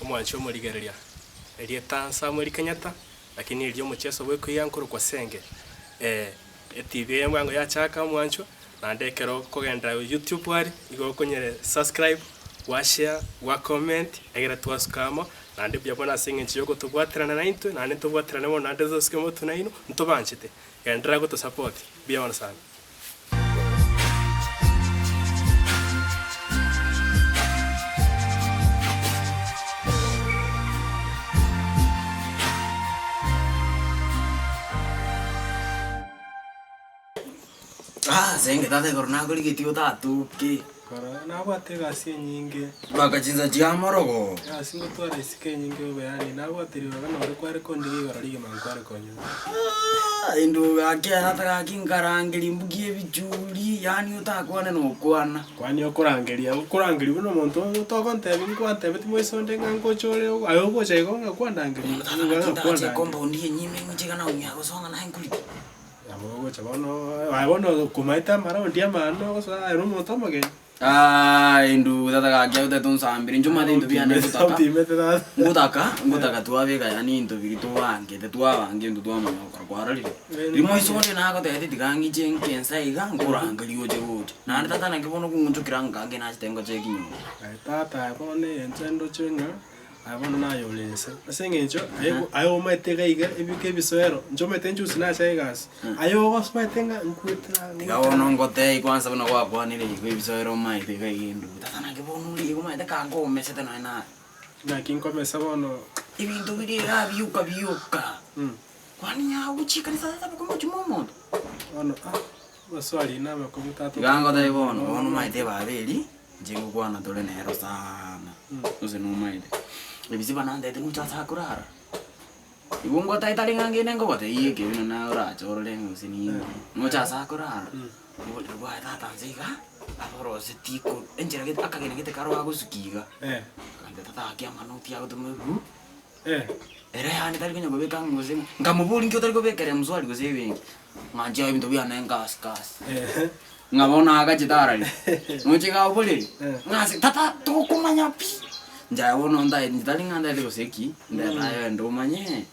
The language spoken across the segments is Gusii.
Omwanchi omorigereria, erieta Samuel Kenyatta, lakini erio omocheso bw'ekoiya nkorokwa Senge. Etibi eye bwango yachaka omwanchwa, naende ekero okogenda YouTube aria, igo okonyere subscribe, gwa share, gwa comment, egere twasuka amo, naende mbuya mono ase eng'encho ya ogotobwaterana naintwe, naende ntobwaterane mono naende tosuke motwe nainwe, ntobanchete. Genderera gotosupport, mbuya mono sana. Ase engetata igoro nakorigetie otatoke. Kora nabwate egasi enyinge. Mpaka chinsa chia amorogo. Egasi ngotwara isiko enyinge bobe yaani nabwate ribaga nore kware kondigia igoro rigima nkware konyora. Intwe gaki tata gaki nkarangeria mbugia ebichuri yaani otakwane nokwana. Kwani okorangeria okorangeria buna omonto togontebia nkwantebetie moise onde ng'a ngocha ore aye ogocha igo ng'a kwandangeria Bono tata nigo gaki ng'a ndache kwandangeria. ecompound enyime ng'iche iga naumia gosonga naye nkorite. Nabo ogocha bono aye bono komaete amaraundi amano ogosoa aye nomonto omogeni. Aah endugu tata gaki autete onsambire inche omanyete ebinto biane ngotaka Otimete tata. ngotaka ngotaka twabeka yaani ebinto biria tobangete twabanga ebinto twamanya gokora kwarorire. Riria moiso onde nagotebetie tiga ng'iche nke ense iga nkorangeria oche gocha. Naende tata naki bono okong'onchokera nka nge nachete ngocheki nyomba. Aye tata aye bono egento ndoche ng'a Aye bono naye ore inse. Ase eng'encho aye aye omaete iga iga ebike ebisoero, inche omanyete nchusi nache egasi, aye ogosoete ng'a nkwetera Tiga bono ngotebie kwanza buna gwakwanire igo ebisoero omaete iga iga endugu. Tata naki bono ore iga omaete ka nkomesete nonye naye. Naki nkomesa bono. Ebinto biria iga bioka bioka. Kwani yagochia ekanisa tata bokomochia mwa omonto? Bono ah, amaswali namakong'u tata. Tiga ngotebie bono, bono omanyete ebaba eria. Inche ngokwana tore nero sana, gose nomaete. Ebisiba nantete nocha ase akorara, igo ngotaete are ng'a ngende nkogotebia ekebi buna naye orache orore ng'a gose ninki, nocha ase akorara, oborere bwaye tata nse iga, aboroseti iko enchera gete akageni gete karo agosukia iga, akantebia tata gaki amanoti agotoma ebu, ere yaani tari konya kobeka ng'a gose ng'a, nkamoboria nki otari kobekera mswari gose ebenki, ng'a inche ebinto biane nkasi kasi. Ng'a bono agachete arari, noche iga oborere, ng'a ase tata tokomanya pi, inche aye bono ntaeti inche tari ng'a ntaete gose ki, ntaete aye ogende omanye,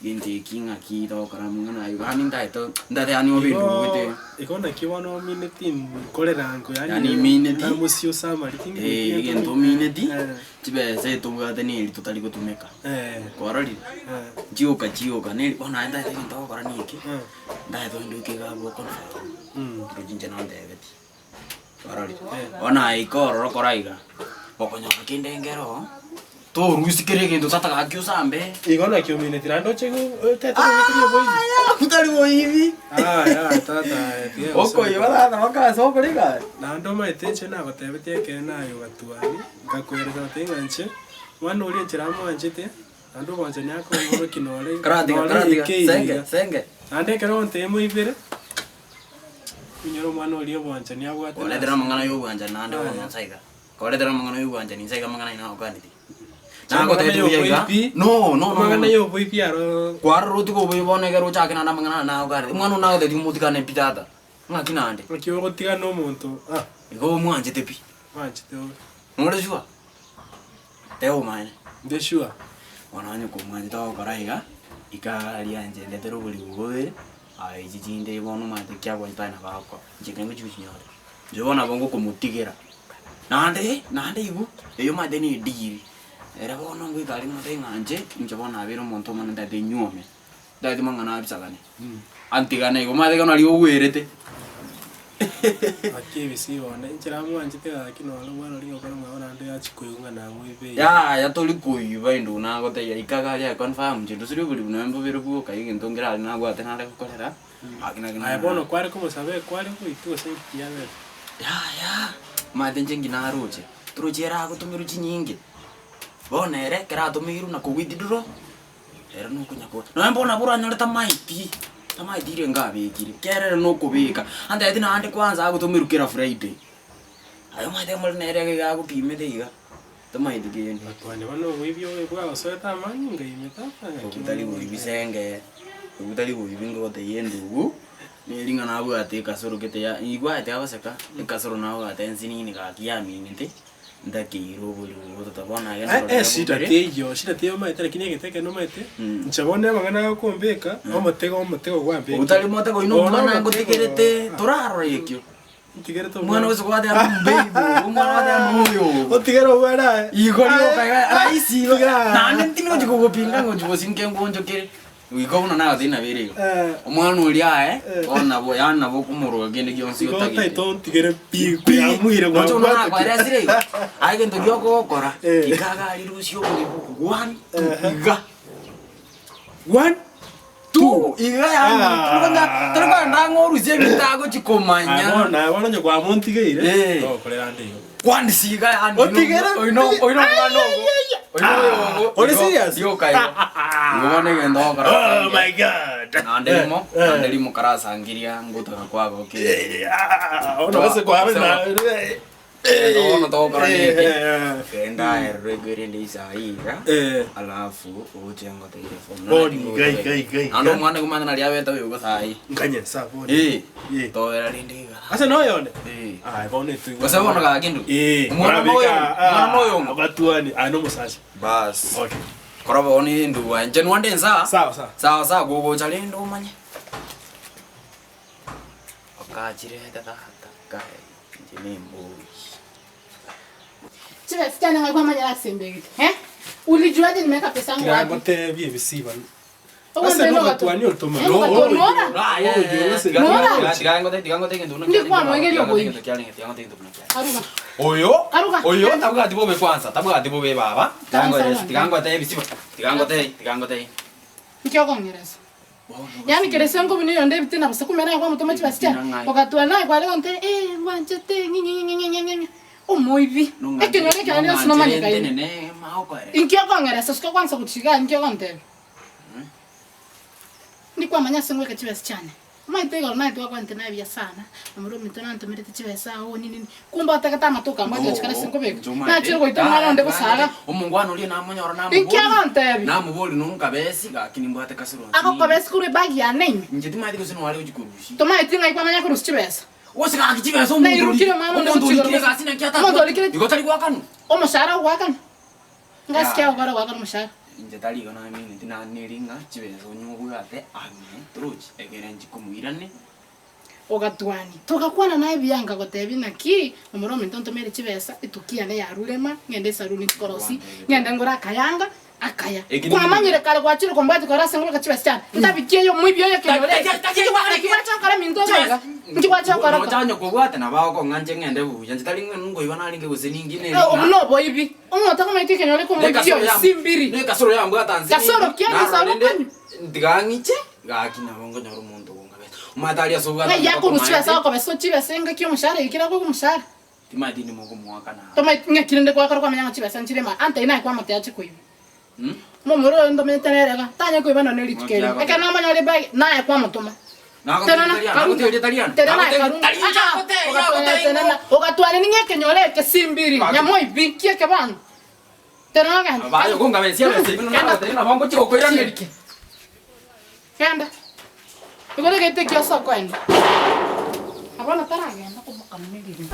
gento eki ng'aki togokora amang'ana aywo yaani ntaete ntaete yaani obe Igo enduguete. igo naki bono omineti nkorera nko Yaani yaani mineti, namosie osamari ting'iti eh, gento egento omineti omineti, chibesa etobwate neri totari gotumeka, kwarorire? Chioka chioka neri bono aye ntaete egento ogokora neke. Ndaye onduke iga abwo okonfirm ndoche inche nontebetie kwarorire bono aye ika ororo kora iga okonyora kende nkero torusia kera egento tata gaki osambe. Igo naki omineti naende oche otete oboibi oboibi. Yaya tari boibi. Yaya tata aye tiga Okoiba tata mpaka ase okore egari. Naende omanyete inche nagotebetie ekeene aye ogatwani nkakoeresa goteba ng'a inche mwana oria enchera amwanchete. Naende obwanchani akomoorokia nore Karatiga, nore karatiga, ekeiri senge, iga. senge. Naende ekero ogontebia moibere, onyore omwana oria obwanchani abwate Koretera amang'ana ya obwanchani naende bono nsa iga. Koretera amang'ana ya obwanchani nsa iga amang'ana aye nagokaneti. Amang'ana Nagotebi buya iga, y'oboibi, no, no, no, amang'ana no. y'oboibi aro Kwarora otige oboibi bono ekero ochake naende amang'ana aya nagokaneti. Omwana one nagotebi motigane pi tata, ng'aki naende? Naki ogotigana omonto ah. Igo omwanchete pi. Mwanchete obe. Nore sure? Teba omaene. Inde sure. Bono onye komwanchete ogokora iga, ika aria inche ndetere oborimo bobere, aye echi chinde bono omanyete ki abwanchete aye nabo agokora, inche ekero ngochia gochinyora. Inche bono nabo ngokomotigera, naende naende igo, eywo omanyete na edeal, ere bono ngoika aria ng'otebi ng'a inche, inche bono nabeire omonto omonene ntagete nyuome, ntagete mang'ana abisagane, antigane igo, omanyete ekero naria ogwerete. Gaki ebisio bono, inche namwanchete gaki nonye omwana oria ngokora mwabo naende achia koigwa ng'a namoibeire. Yaya tori koiba intwe nagotebia ika iga aria confirm inche ndosire oborimo nonye mbobere bwoka egento nkere aria nabwate nare gokorera gaki naki Aye bono kware komosaba ekware goitwa gose nki kiabete? Yaya omanyete inche nki naroche, torochi ere agotomerwa chinyinge, bono ere ekero atomeirwe na kowithdraw. Ere nokonya ko nonya bono nabo oranyore tamaeti, tamaeti renge abekire, kera ere nokobeka, antebetie naende kwanza agotomerwa kera Friday. Aye omanyete more nere iga iga agopimete iga, tamaeti kende. Batwani bono oboibi obe bwagosoete amanyinga ime tata ng'aki Obwo tari boibi senge, obwo tari boibi ngogotebia endugu, neri ng'a nabwate ekasoro gete ya igwete agoseka, ekasoro nabwate ensinini gaki yaminete. Ntakeire oborimo obo tata bono aye Eh, narorire eh, shida bobere. teiyo, shida teiyo omanyete lakini egento ekene omanyete, inche bono amang'ana agokombeka, omotego omotego gwambekire. Otari motego oino Bono omwana omotego, ngotegerete torarora ekio. ntigerete Omwana omwana. gose gwateba mbeibo, omwana gwateba noyo. Otigere omwana aye. Igo rioka iga rahisi igo. Tiga. Naende ntinochi kogopinga ngochi gosinka engonchokere. Goika buna nagotebi nabo ere igo. Eh. Omwana oria aye, Eh. bono nabo yaani nabo okomoroka kende gionsi Igo otagete. otaete ontigere pi, kwamuire Noche buna gwabwatokire. nakwaeresire igo, aye egento giokogokora, Eh. iga iga aria rusia oborimo one, two, iga. One, Two, iga yaani Ah. torikonya torikogenda ang'e orusie ebinto agochi komanya. Aye bono aye bono onye kwamontigeire, Eh. togokorera ande igo. Kwandisia iga yaani Otigere oino pi. oino omwana ogo. Oino oyo ogo. Ore igo- serious? Rioka igo. Igo bono egento ogokora Oh my God. Naende rimo, Eh. naende rimo karasangeria ngotaka kwagokia. Eh, ah, ono gose kwabe na Egento bono togokora Eh, neke. eh, Genda aerere ekwerende isayi iga. Eh. Alafu oche ngoteire phone. Boni, iga, iga, iga, iga. Naende omwana kumanya nari abete oyo sayi. Nkanye sa boni. Eh. Eh. Tobera rende iga. Ase noyone? Eh. Aye bono etuigwa. Gose bono gaki ndu. Eh, Omwana noyo, omwana noyo. Abatuani, aye nomosacha. Bas. Okay. Kora bono endugu aye. Inche nwande nsa. Sawa sawa. Sawa sawa gogocha rende omanye. Okachirete tata kae inche nembori. Chibesa chiane ng'ai kwamanyera ase embegete eh? Ulijuaje nimeweka pesa yangu wapi? Ngotebie ebisiba. Ogo Ase ndio nogatwani otoma. Eh, ogatonora. Aruga. Oyo Aruga. oyo tabwati bobe kwanza tabwati bobe baba Tanga- tigangotebi ebisiba tigangotebi tigangotebi Nki okong'eresa? Yaani kerese nkobu niyo nde ebitina bosa kumbe naye kwamotoma chibesa chiane. Ogatwa naye kware gonte eh ngwanchete ng'i ng'i ng'i ng'i ng'i ng'i. Omoibi. Ekenyoro ekio naende gose nomanyekaine. Inki okong'eresa suka kwansa gochiga inki ogontebia? Ndi kwamanya ase ngoika chibesa chiane. Omanyete igoro naye twakwanete naye buya sana, omoro ominto nantomerete chibesa oo nini nini, kumbe otagete amatuko ambwate gochia kare ase nkobeka. Nachire goita omwana onde bosa iga. Omongwana oria namonyora Inki agontebia? namobori nonkabesi gaki nimbwate kasero Agokobesi korwa ebag yane ime. inche timanyeti gose nware gochi korusia Tomaeti ng'ai kwamanya korusia chibesa. gose gaki chibesa Nairukire omwana onde omonto gochia orikire korusia. egasi naki Omonto orikire- igo tari goakanwa Omoshahara ogoakana? Ngasi Ya. ki agokora goakana omoshahara? Inche tari igo namineti naneri ng'a chibesa onye obwate ang'e torochi ekere nchikomoirane. Ogatwani. Togakwana naye buya nkagotebia naki omoro ominto ntomere chibesa etuki yane yarurema ng'ende esaruni nchikorosi ng'ende ngore akayanga akaya. Eki Kwamanyire kare gwachire kombwati kore ase ngobeka chibesa chiane ntabikie oyo omoibi oyo ekenyoro eke. Naki gwacha gokora eminto iga iga? Nki gwacha gokora Nocha onye kobwate nabo agokong'a inche ng'ende buya inche tari ng'a nkoiba narenge gose ninki nere Eh, obo noboibi. Omonto akomaete ekenyoro eke omoibi oyo simbiri. Nekasoro yambwata nse Kasoro ki narora egesabu rende okonywa? tiga ng'iche gaki nabo nkonyora omonto ogonkabesa. Omanyete aria ase obwate Ng'ai akorusia chibesa okomaete agokobesa chibesa engaki omoshahara ekero akoegwa omoshahara. Timanyeti inde mokomoakana. Tomaeti ng'aki rende gwakora kwamanya ng'a chibesa nchire ime ante naye kwamotea ache koiba. Momura oyo ntomanyete nere iga, tanya koiba nonya ne rituko erimo. Ekero namonyora ebag naye kwamotoma. Tenena, karunga. Tenena aye karunga. Aa, ogatwara tenena. Ogatwara ning'e ekenyoro eke simbiri, nyamoibi, nki eke bono? Tenena ogende. Genda. Genda. Igoro egeite ki ase okoenda. Na bono taragenda komokamuna eririmo.